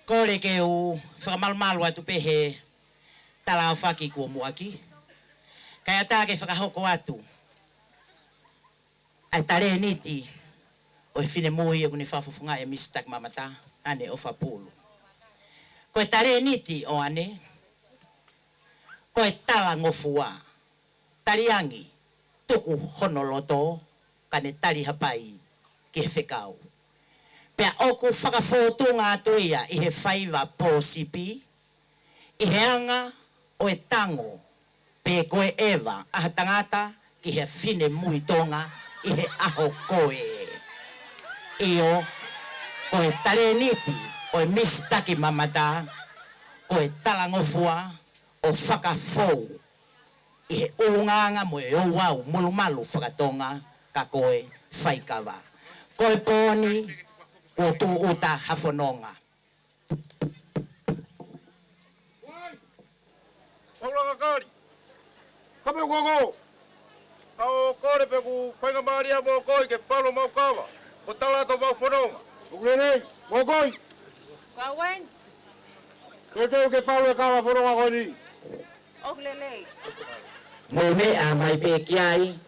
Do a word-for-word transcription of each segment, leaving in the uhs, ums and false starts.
Kole ke u fakamalumalu atu pē he tala ʻaofaki kuo muʻaki, kae ʻatā ke fakahoko atu ʻa e talēniti ʻo e finemui ʻoku ne fakafofongaʻi ʻe Misi Takimamata, ʻAne ʻOfapulu. Ko e talēniti ʻo ʻAne, ko e talangofua, taliangi, tuku hono loto, ka ne tali hapai ki he fekau. Pea ʻoku fakafōtunga atu ia ʻi he faiva pōsipi, ʻi he anga ʻo e tango, pe ko e ʻeva ʻa ha tangata ki he finemui Tonga ʻi he ʻaho ko ē. ʻIo, ko e talēniti ʻo e Misi Takimamata, ko e talangofua ʻo fakafou ʻi he ʻulungaanga mo e ouau molumalu fakatonga ka ko e faikava. Ko e pō ni, kuo tūʻuta ha fononga. Paula Kakali. Kape kuo ko. ʻA ʻo kole pē ʻoku faingamālie mo koi ke palu mau kava. Ko tala atu mau fononga. ʻOku lelei, mo koi. Kau eni. Ke teu ke palu e kava fononga ko eni. ʻOku lelei. Mo meʻa mai pē ki ai,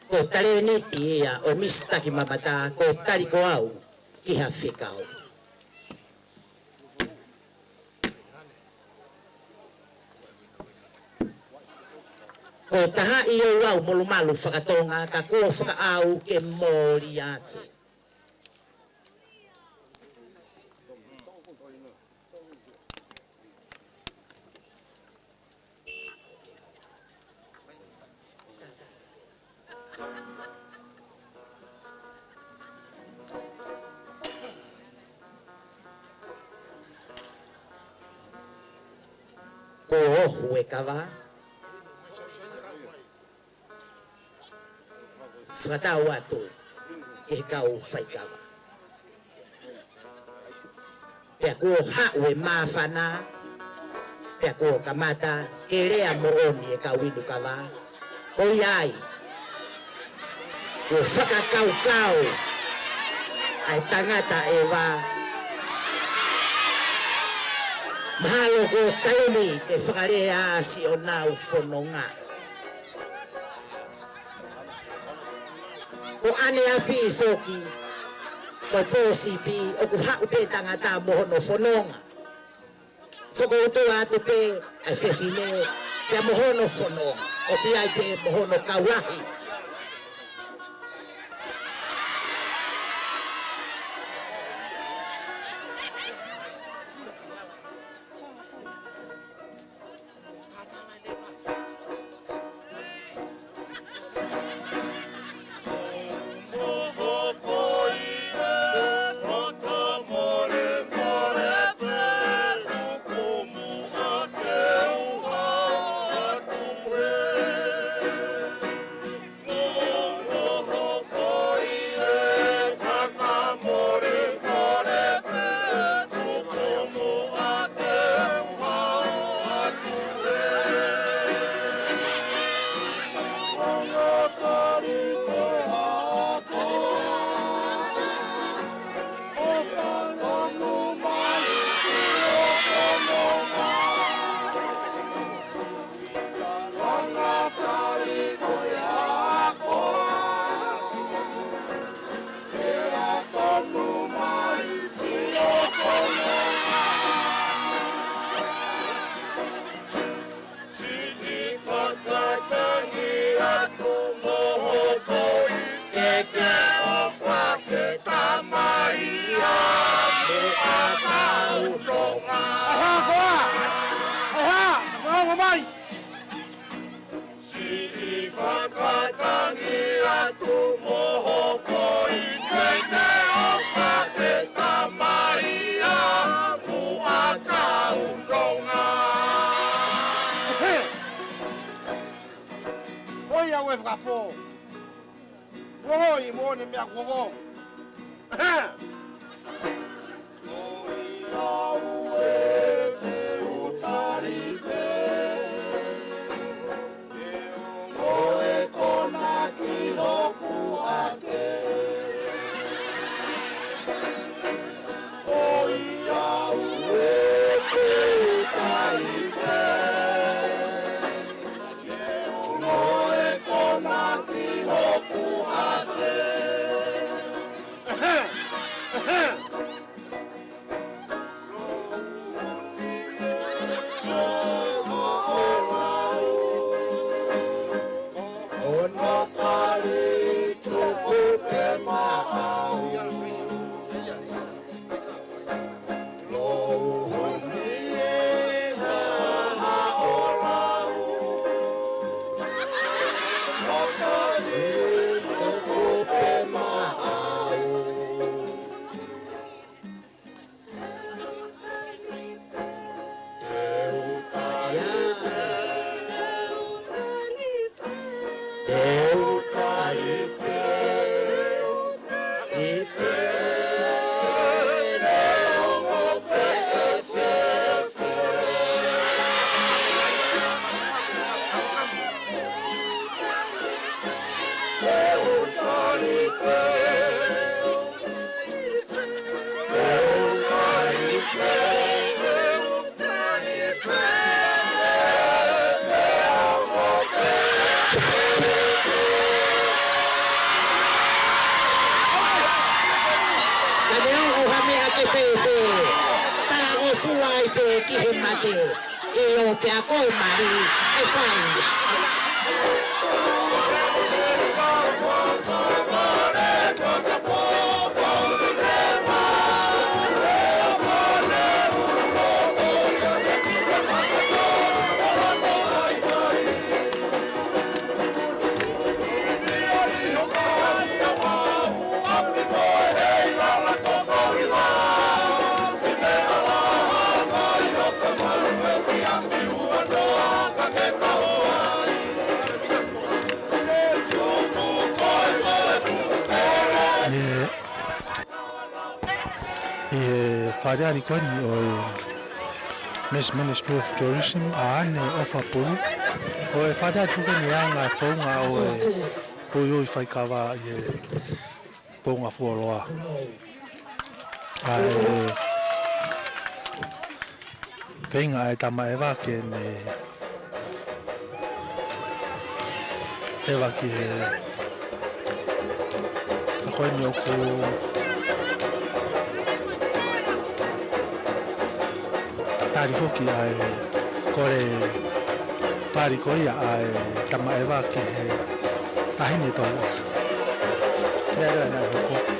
ko e talēniti ia ʻo e Misi Takimamata, ko e tali ko au ki ha fekau. Ko e taha ʻi he ouau molumalu fakatonga ka kuo fakaʻau ke moli atu. Kuo ohu e kava. Fakatau atu ki he kau faikava. Pea kuo haʻu e māfana, pea kuo kamata ke lea moʻoni e kau inu kava. Ko ia ai, kuo fakakaukau ʻa e tangata ʻeva. Mahalo kuo taimi ke fakalea siʻonau fononga. Ko ʻAne Afi foki, ko e pōsipi, ʻoku haʻu pē tangata mo hono fononga. Fokoutua atu pē ʻa e fefine, pea mo hono fononga, ʻoku ʻi ai pē mo hono kau lahi. Siʻi fakatangi atu mo hoko i ke ke ʻofa ke tamai ʻa muʻa kau nonga. ʻAi hā koā? ʻAi hā? Nonga mai. Siʻi fakatangi atu mo hoko i ke ke ʻofa ke tamai ʻa muʻa kau nonga. Hoi au e fakapō. Moʻoni, moʻoni meʻa kuo ko. Fēfē, talangofua ai pē ki he mate, ʻio pea ko e mali ʻe fai ia. ʻI he, ʻi he fale ʻaho ko eni ʻo e Mess Ministry of Tourism, ʻa ʻAne ʻOfapulu. ʻO e fale ʻaho ko eni ʻa e anga e founga ʻo e puiuiʻi faikava ʻi he Ponga Fuoloa. ʻA e feinga ʻa e tama ʻeva ke ne ʻeva ki he ako eni ʻoku tali foki ʻa e kole pali ko ia ʻa e tama ʻeva ki he taʻahine tau. Lea lea na hoko.